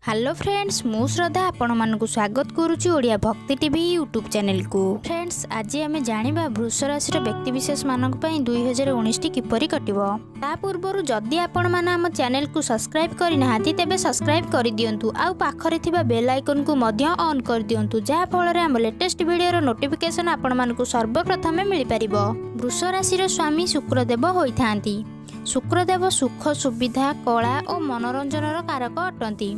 Hello friends, ମୁଁ ଶ୍ରଦ୍ଧା ଆପଣମାନଙ୍କୁ ସ୍ୱାଗତ କରୁଛି ଓଡ଼ିଆ ଭକ୍ତି ଟିଭି ୟୁଟ୍ୟୁବ୍ ଚ୍ୟାନେଲକୁ। ଫ୍ରେଣ୍ଡସ୍, ଆଜି ଆମେ ଜାଣିବା ବୃଷ ରାଶିର ବ୍ୟକ୍ତିବିଶେଷମାନଙ୍କ ପାଇଁ 2019ଟି କିପରି କଟିବ। ତା ପୂର୍ବରୁ ଯଦି ଆପଣମାନେ ଆମ ଚ୍ୟାନେଲକୁ ସବସ୍କ୍ରାଇବ୍ କରିନାହାନ୍ତି, ତେବେ ସବସ୍କ୍ରାଇବ୍ କରିଦିଅନ୍ତୁ ଆଉ ପାଖରେ ଥିବା ବେଲ୍ ଆଇକନ୍କୁ ମଧ୍ୟ ଅନ୍ କରିଦିଅନ୍ତୁ, ଯାହାଫଳରେ ଆମ ଲେଟେଷ୍ଟ ଭିଡ଼ିଓର ନୋଟିଫିକେସନ୍ ଆପଣମାନଙ୍କୁ ସର୍ବପ୍ରଥମେ ମିଳିପାରିବ। ବୃଷ ରାଶିର ସ୍ୱାମୀ ଶୁକ୍ରଦେବ ହୋଇଥାନ୍ତି। ଶୁକ୍ରଦେବ ସୁଖ, ସୁବିଧା, କଳା ଓ ମନୋରଞ୍ଜନର କାରକ ଅଟନ୍ତି।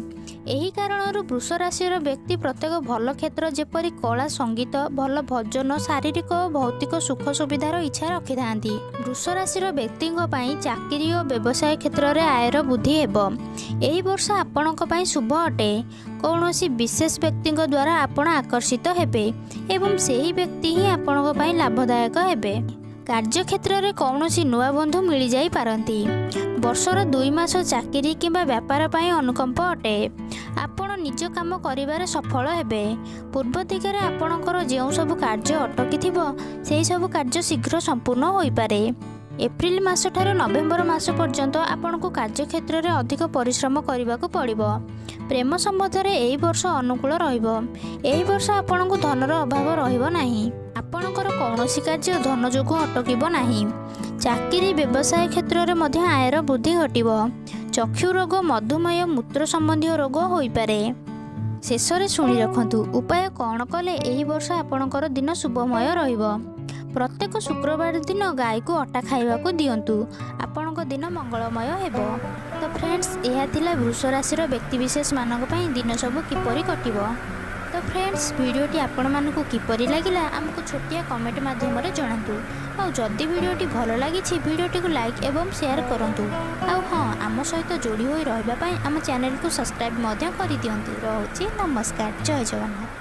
ଏହି କାରଣରୁ ବୃଷ ରାଶିର ବ୍ୟକ୍ତି ପ୍ରତ୍ୟେକ ଭଲ କ୍ଷେତ୍ର ଯେପରି କଳା, ସଙ୍ଗୀତ, ଭଲ ଭୋଜନ, ଶାରୀରିକ ଓ ଭୌତିକ ସୁଖ ସୁବିଧାର ଇଚ୍ଛା ରଖିଥାନ୍ତି। ବୃଷ ରାଶିର ବ୍ୟକ୍ତିଙ୍କ ପାଇଁ ଚାକିରି ଓ ବ୍ୟବସାୟ କ୍ଷେତ୍ରରେ ଆୟର ବୃଦ୍ଧି ହେବ। ଏହି ବର୍ଷ ଆପଣଙ୍କ ପାଇଁ ଶୁଭ ଅଟେ। କୌଣସି ବିଶେଷ ବ୍ୟକ୍ତିଙ୍କ ଦ୍ୱାରା ଆପଣ ଆକର୍ଷିତ ହେବେ ଏବଂ ସେହି ବ୍ୟକ୍ତି ହିଁ ଆପଣଙ୍କ ପାଇଁ ଲାଭଦାୟକ ହେବେ। କାର୍ଯ୍ୟକ୍ଷେତ୍ରରେ କୌଣସି ନୂଆ ବନ୍ଧୁ ମିଳିଯାଇପାରନ୍ତି। ବର୍ଷର 2 ମାସ ଚାକିରି କିମ୍ବା ବ୍ୟାପାର ପାଇଁ ଅନୁକୂଳ ଅଟେ। ଆପଣ ନିଜ କାମ କରିବାରେ ସଫଳ ହେବେ। ପୂର୍ବ ଦିଗରେ ଆପଣଙ୍କର ଯେଉଁ ସବୁ କାର୍ଯ୍ୟ ଅଟକିଥିବ, ସେହି ସବୁ କାର୍ଯ୍ୟ ଶୀଘ୍ର ସମ୍ପୂର୍ଣ୍ଣ ହୋଇପାରେ। ଏପ୍ରିଲ ମାସଠାରୁ ନଭେମ୍ବର ମାସ ପର୍ଯ୍ୟନ୍ତ ଆପଣଙ୍କୁ କାର୍ଯ୍ୟକ୍ଷେତ୍ରରେ ଅଧିକ ପରିଶ୍ରମ କରିବାକୁ ପଡ଼ିବ। ପ୍ରେମ ସମ୍ବନ୍ଧରେ ଏହି ବର୍ଷ ଅନୁକୂଳ ରହିବ। ଏହି ବର୍ଷ ଆପଣଙ୍କୁ ଧନର ଅଭାବ ରହିବ ନାହିଁ। ଆପଣଙ୍କର କୌଣସି କାର୍ଯ୍ୟ ଧନ ଯୋଗୁଁ ଅଟକିବ ନାହିଁ। ଚାକିରି, ବ୍ୟବସାୟ କ୍ଷେତ୍ରରେ ମଧ୍ୟ ଆୟର ବୃଦ୍ଧି ଘଟିବ। ଚକ୍ଷୁ ରୋଗ, ମଧୁମେହ, ମୂତ୍ର ସମ୍ବନ୍ଧୀୟ ରୋଗ ହୋଇପାରେ। ଶେଷରେ ଶୁଣି ରଖନ୍ତୁ ଉପାୟ କ'ଣ କଲେ ଏହି ବର୍ଷ ଆପଣଙ୍କର ଦିନ ଶୁଭମୟ ରହିବ। ପ୍ରତ୍ୟେକ ଶୁକ୍ରବାର ଦିନ ଗାଈକୁ ଅଟା ଖାଇବାକୁ ଦିଅନ୍ତୁ। ଆପଣଙ୍କ ଦିନ ମଙ୍ଗଳମୟ ହେବ। ତ ଫ୍ରେଣ୍ଡସ୍, ଏହା ଥିଲା ବୃଷ ରାଶିର ବ୍ୟକ୍ତିବିଶେଷମାନଙ୍କ ପାଇଁ ଦିନ ସବୁ କିପରି କଟିବ। ତ ଫ୍ରେଣ୍ଡସ୍, ଭିଡ଼ିଓଟି ଆପଣମାନଙ୍କୁ କିପରି ଲାଗିଲା, ଆମକୁ ଛୋଟିଆ କମେଣ୍ଟ ମାଧ୍ୟମରେ ଜଣାନ୍ତୁ। ଆଉ ଯଦି ଭିଡ଼ିଓଟି ଭଲ ଲାଗିଛି, ଭିଡ଼ିଓଟିକୁ ଲାଇକ୍ ଏବଂ ସେୟାର କରନ୍ତୁ। ଆଉ ହଁ, ଆମ ସହିତ ଯୋଡ଼ି ହୋଇ ରହିବା ପାଇଁ ଆମ ଚ୍ୟାନେଲକୁ ସବସ୍କ୍ରାଇବ୍ ମଧ୍ୟ କରିଦିଅନ୍ତୁ। ରହୁଛି, ନମସ୍କାର, ଜୟ ଜଗନ୍ନାଥ।